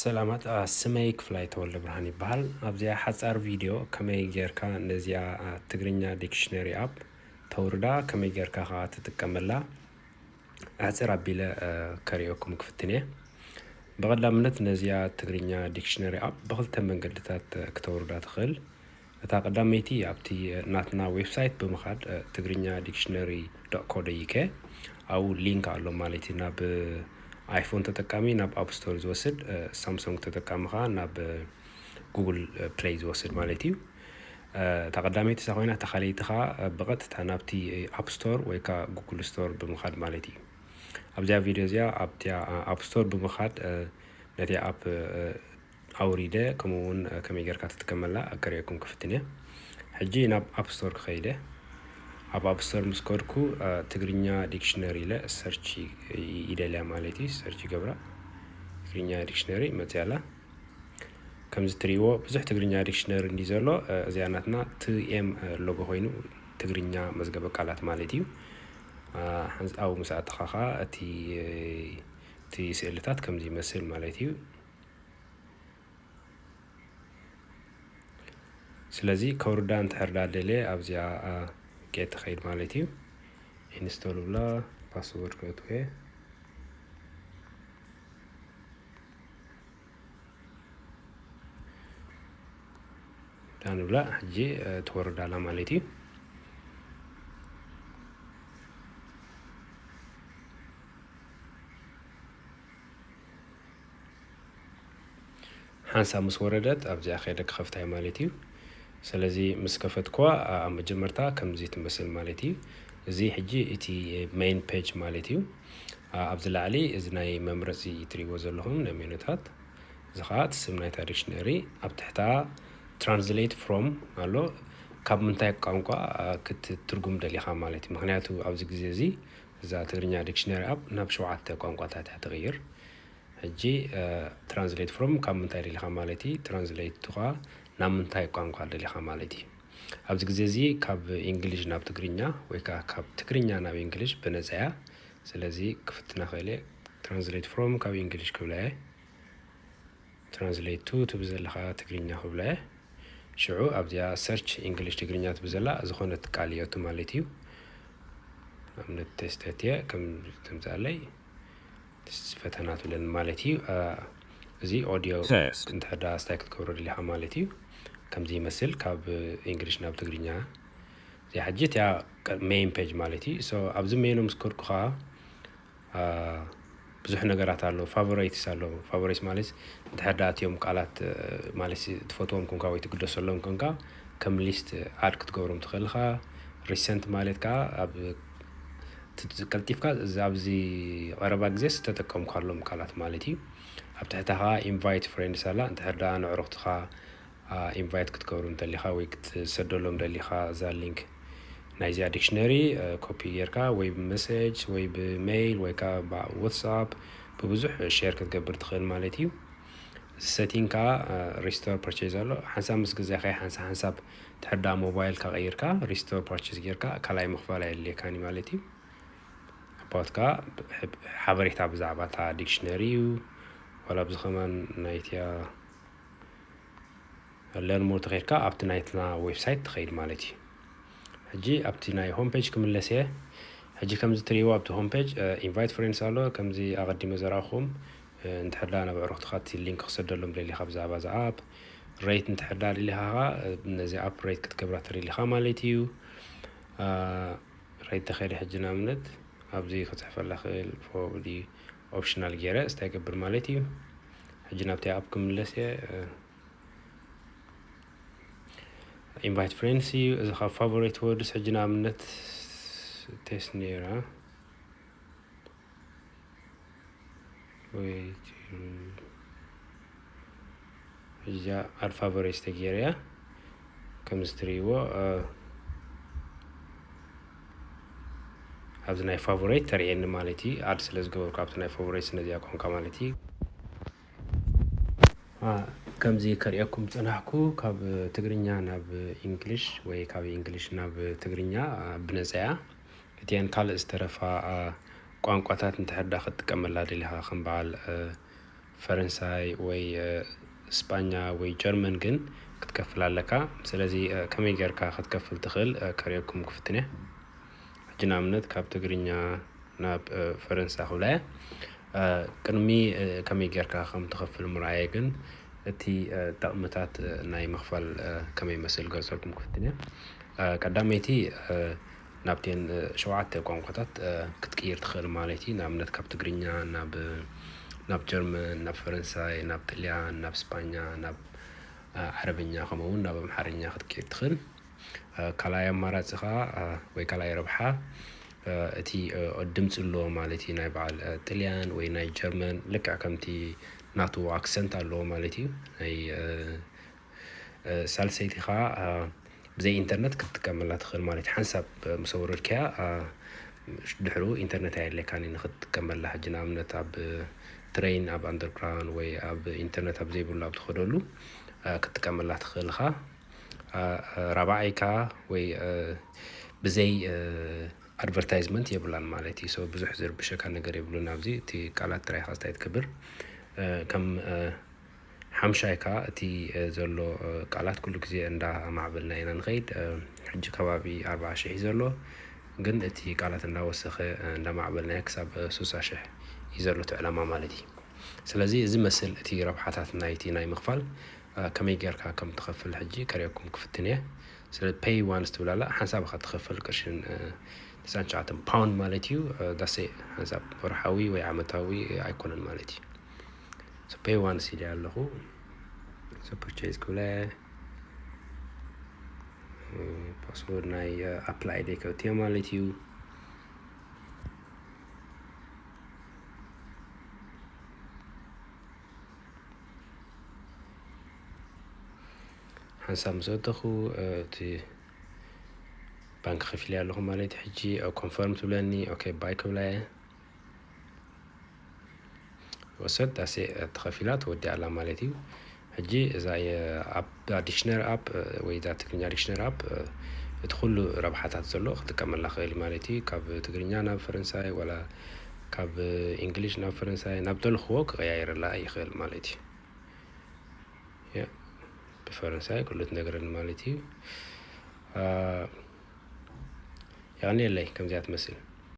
ሰላማት፣ ኣ፣ ስመይ ክፍላይ ተወልደ ብርሃን ይበሃል። ኣብዚኣ ሓጻር ቪድዮ ከመይ ጌርካ ነዚኣ፣ ኣ፣ ትግርኛ ዲክሽነሪ ኣፕ ተውርዳ፣ ከመይ ጌርካ ከኣ ትጥቀመላ ኣሕጽር ኣቢለ፣ እ፣ ከርእየኩም ክፍትን እየ። ብቐዳምነት ነዚኣ ትግርኛ ዲክሽነሪ ኣፕ ብኽልተ መንገድታት፣ እ፣ ክተውርዳ ትኽእል። እታ ቀዳመይቲ ኣብቲ ናትና ዌብሳይት ብምኻድ፣ እ፣ ትግርኛ ዲክሽነሪ ዶት ኮ ዶት ዩ ኬ ኣብኡ ሊንክ ኣሎ ማለት እዩ። ናብ፣ እ፣ ኣይፎን ተጠቃሚ ናብ ኣፕ ስቶር ዝወስድ፣ እ፣ ሳምሶንግ ተጠቃሚ ኸኣ ናብ፣ እ፣ ጉግል ፕለይ ዝወስድ ማለት እዩ። እ፣ እታ ቀዳመይቲ እሳ ኮይና፣ እታ ካልኣይቲ ኸኣ፣ እ፣ ብቐጥታ ናብቲ ኣፕ ስቶር ወይ ከኣ ጉግል ስቶር ብምኻድ ማለት እዩ። ኣብዚኣ ቪድዮ እዚኣ ኣብቲኣ ኣፕ ስቶር ብምኻድ፣ እ፣ ነቲ ኣፕ፣ እ፣ ኣውሪደ፣ ከምኡ እውን፣ እ፣ ከመይ ጌርካ ትጥቀመላ ከርእየኩም ክፍትን እየ። ሕጂ ናብ ኣፕ ስቶር ክኸይደ። ኣብ ኣፕ ስቶር ምስ ከድኩ፣ እ፣ ትግርኛ ዲክሽነሪ ኢለ ሰርች ይ-፣ ይደልያ ማለት እዩ። ሰርች ይገብራ። ትግርኛ ዲክሽነሪ መጽያ ኣላ። ከምዚ ትርእይዎ ብዙሕ ትግርኛ ዲክሽነሪ እንዲ ዘሎ፣ እ፣ እዚኣ ናትና ቲ ኤም ሎጎ ኮይኑ ትግርኛ መዝገበ ቃላት ማለት እዩ። እ፣ ሓንስ-፣ ኣብኡ ምስ ኣተኻ ኸኣ እቲ፣ እ፣ እቲ ስእልታት ከምዚ ይመስል ማለት እዩ። ስለዚ ከውርዳ እንድሕር ዳ ደልየ ኣብዚኣ፣ እ፣ ጌት ትኸይድ ማለት እዩ። ኢንስቶል ብላ ፓስወርድ ከእትወ። ዳን ብላ ሕጂ፣ እ፣ ትወርድ ኣላ ማለት እዩ። ሓንሳብ ምስ ወረደት ኣብዚኣ ከይደ ክኸፍታ እየ ማለት እዩ። ስለዚ ምስ ከፈትኩዋ፣ ኣ-፣ ኣብ መጀመርታ ከምዚ ትመስል ማለት እዩ። እዚ ሕጂ እቲ ሜይን ፔጅ ማለት እዩ። ኣ-፣ ኣብዚ ላዕሊ እዚ ናይ መምረጺ እትርእይዎ ዘለኹም ናይ ሜኑታት፣ እዚ ኸኣ እቲ ስም ናይታ ዲክሽነሪ፣ ኣብ ትሕታ ትራንስሌት ፍሮም ኣሎ። ካብ ምንታይ ቋንቋ፣ ኣ፣ ክትትርጉም ደሊኻ ማለት እዩ። ምኽንያቱ ኣብዚ ግዜ እዚ እዛ ትግርኛ ዲክሽነሪ ኣፕ ናብ ሸውዓተ ቋንቋታት እያ ትቕይር። ሕጂ፣ እ፣ ትራንስሌት ፍሮም ካብ ምንታይ ደሊኻ ማለት እዩ፣ ትራንስሌት ቱ ኸኣ ናብ ምንታይ ቋንቋ ደሊኻ ማለት እዩ። ኣብዚ ግዜ እዚ ካብ ኢንግሊሽ ናብ ትግርኛ ወይ ከኣ ካብ ትግርኛ ናብ ኢንግሊሽ ብነጻ እያ። ስለዚ ክፍትና ክእል እየ። ትራንስሌት ፍሮም ካብ ኢንግሊሽ ክብላ እየ። ትራንስሌት ቱ ትብል ዘለኻ ትግርኛ ክብላ እየ። ሽዑ ኣብዚኣ ሰርች ኢንግሊሽ ትግርኛ ትብል ዘላ ዝኾነት ቃል እየቱ ማለት እዩ። ንኣብነት ቴስት እየ ከም ትምጻለይ ፈተና ትብለኒ ማለት እዩ። እ፣ እዚ ኦዲዮ ቴስት። እንድሕር ደኣ ስታይ ክትገብሮ ደሊኻ ማለት እዩ። ከምዚ ይመስል ካብ ኢንግሊሽ ናብ ትግርኛ። እዚኣ ሕጂ እቲኣ ቀ-፣ ሜይን ፔጅ ማለት እዩ። ሶ ኣብዚ ሜኑ ምስ ከድኩ ኸኣ፣ እ፣ ብዙሕ ነገራት ኣሎ። ፋቮራይትስ ኣሎ። ፋቮራይትስ ማለት እንድሕር ደኣ እቲኦም ቃላት፣ እ፣ ማለት ትፈትዎም ኮንካ ወይ ትግደሰሎም ኮንካ ከም ሊስት ኣድ ክትገብሮም ትኽእል ኢኻ። ሪሰንት ማለት ከኣ ኣብ ት-፣ ቀልጢፍካ እዚ ኣብዚ ቀረባ ግዜ ዝተጠቀምካሎም ቃላት ማለት እዩ። ኣብ ትሕታ ኸኣ ኢንቫይት ፍሬንድስ ኣላ። እንድሕር ደኣ ንዕሩኽትኻ፣ ኣ፣ ኢንቫይት ክትገብሮም ደሊኻ ወይ ክትሰደሎም ደሊኻ እዛ ሊንክ ናይዚኣ ዲክሽነሪ፣ እ፣ ኮፒ ጌርካ ወይ ብመሴጅ ወይ ብሜይል ወይ ከኣ ብዋትስኣፕ ብብዙሕ ሼር ክትገብር ትኽእል ማለት እዩ። እዚ ሰቲንግ ከኣ፣ እ፣ ሪስቶር ፐርቼዝ ኣሎ። ሓንሳብ ምስ ግዜኻ ሓንሳብ ሓንሳብ እንድሕር ደኣ ሞባይልካ ቀይርካ ሪስቶር ፐርቼዝ ጌርካ ካልኣይ ምኽፋል ኣየድልየካን እዩ ማለት እዩ። ኣባውት ከኣ ብ-፣ ሕ-፣ ሓበሬታ ብዛዕባ እታ ዲክሽነሪ እዩ። ዋላ ኣብዚ ከማን ናይቲኣ ለርን ሞር ተኸይድካ ኣብቲ ናይትና ዌብሳይት ትኸይድ ማለት እዩ። ሕጂ ኣብቲ ናይ ሆም ፔጅ ክምለስ እየ። ሕጂ ከምዚ ትርእይዎ ኣብቲ ሆም ፔጅ፣ እ፣ ኢንቫይት ፍሬንድስ ኣሎ። ከምዚ ኣቐዲመ ዘርኣኹም፣ እ፣ እንድሕር ደኣ ናብ ኣዕሩኽትኻ እቲ ሊንክ ክሰደሎም ደሊኻ ብዛዕባ እዛ ኣፕ፣ ሬት እንድሕር ደኣ ደሊኻ ኸኣ፣ እ፣ ነዚ ኣፕ ሬት ክትገብራ ትደሊ ኢኻ ማለት እዩ። እ፣ ሬት ተኸይደ ሕጂ ንኣብነት ኣብዚ ክጽሕፈላ ክእል ፎር ዲ ኦፕሽናል ገይረ እንታይ ይገብር ማለት እዩ። ሕጂ ናብቲ ኣፕ ክምለስ እየ። እ፣ ኢንቫይት ፍሬንድስ እዩ። እዚ ካብ ፋቮራይት ወርድስ ሕጂ ንኣብነት ቴስት ነይራ። ወይት፣ እዚኣ ኣድ ፋቮራይት ተገይራ እያ። ከምዚ ትርእይዎ፣ እ፣ ኣብዚ ናይ ፋቮራይት ተርእየኒ ማለት እዩ። ኣድ ስለ ዝገበርኩ ኣብቲ ናይ ፋቮራይት ነዚኣ ቋንቋ ማለት እዩ። አ፣ ከምዚ ከርእየኩም ዝጸናሕኩ፣ ካብ ትግርኛ ናብ ኢንግሊሽ ወይ ካብ ኢንግሊሽ ናብ ትግርኛ፣ አ፣ ብነጻ እያ። እተን ካልእ ዝተረፋ፣ አ፣ ቋንቋታት እንድሕር ደኣ ክትጥቀመላ ደሊኻ፣ ከም በዓል፣ እ፣ ፈረንሳይ ወይ ስጳኛ ወይ ጀርመን ግን ክትከፍል ኣለካ። ስለዚ ከመይ ጌርካ ክትከፍል ትኽእል ከርእየኩም ክፍትን እየ። ሕጂ ንኣብነት ካብ ትግርኛ ናብ ፈረንሳ ክብላ እየ። ቅድሚ ከመይ ጌርካ ከም ትኸፍል ምርኣየ ግን እቲ ጠቕምታት ናይ ምኽፋል ከመይ መስል ገጸልኩም ክፍትን እየ። ቀዳመይቲ ናብተን ሸውዓተ ቋንቋታት ክትቅይር ትኽእል ማለት እዩ። ንኣብነት ካብ ትግርኛ ናብ ናብ ጀርመን፣ ናብ ፈረንሳይ፣ ናብ ጥልያን፣ ናብ ስጳኛ፣ ናብ ዓረብኛ ከምኡ እውን ናብ ኣምሓርኛ ክትቅይር ትኽእል። ካልኣይ ኣማራፂ ከዓ ወይ ካልኣይ ረብሓ እቲ ድምፂ ኣለዎ ማለት እዩ። ናይ በዓል ጥልያን ወይ ናይ ጀርመን ልክዕ ከምቲ ናቱ ኣክሰንት ኣለዎ ማለት እዩ። ናይ ሳልሰይቲ ከዓ ብዘይ ኢንተርነት ክትጥቀመላ ትኽእል ማለት ሓንሳብ ምስ ኣወረድካያ ድሕሩ ኢንተርነት ኣየድልየካን እዩ ንክትጥቀመላ። ሕጂ ንኣብነት ኣብ ትሬን ኣብ ኣንደርግራውንድ ወይ ኣብ ኢንተርነት ኣብ ዘይብሉ ኣብ ትኸደሉ ክትጥቀመላ ትኽእል ኢኻ። ራብዓይ ከዓ ወይ ብዘይ ኣድቨርታይዝመንት የብላን ማለት እዩ። ብዙሕ ዝርብሸካ ነገር የብሉን። ኣብዚ እቲ ቃላት ጥራይ ኢኻ ስታይ ትገብር። ከም ሓምሻይ ከዓ እቲ ዘሎ ቃላት ኩሉ ግዜ እንዳማዕበልና ኢና ንኸይድ። ሕጂ ከባቢ ኣርባዓ ሽሕ እዩ ዘሎ፣ ግን እቲ ቃላት እንዳወሰኸ እንዳማዕበልናዮ ክሳብ ሱሳ ሽሕ እዩ ዘሎ እቲ ዕላማ ማለት እዩ። ስለዚ እዚ መስል እቲ ረብሓታት ናይቲ ናይ ምኽፋል ከመይ ጌርካ ከም ትኸፍል ሕጂ ከርእየኩም ክፍትን እየ። ስለ ፔይ ዋንስ ትብላላ ሓንሳብ ኢኻ ትኸፍል ቅርሽን ትስዓን ፓውንድ ማለት እዩ። ዳሴ ሓንሳብ ወርሓዊ ወይ ዓመታዊ ኣይኮነን ማለት እዩ። ፔይ ዋንስ ኢለ ኣለኹ። ፐርቸይዝ ክብለ ፓስወርድ ናይ ኣፕል ኣይዲ ከእትዮ ማለት እዩ። ሓንሳብ ምስ ወደኹ እቲ ባንክ ከፊለ ኣለኹ ማለት እዩ። ሕጂ ኮንፈርም ትብለኒ። ኦኬ ባይ ክብላ እየ። ወሰድ ዳሴ ተኸፊላ ተወዲኣ ኣላ ማለት እዩ። ሕጂ እዛ ኣፕ ዲክሽነሪ ኣፕ ወይ እዛ ትግርኛ ዲክሽነሪ ኣፕ እቲ ኩሉ ረብሓታት ዘሎ ክጥቀመላ ክእል ማለት እዩ። ካብ ትግርኛ ናብ ፈረንሳይ ዋላ ካብ እንግሊሽ ናብ ፈረንሳይ ናብ ደልኽዎ ክቀያየረላ ይኽእል ማለት እዩ። ብፈረንሳይ ኩሉ ትነግረኒ ማለት እዩ። የቐንየለይ። ከምዚኣ ትመስል።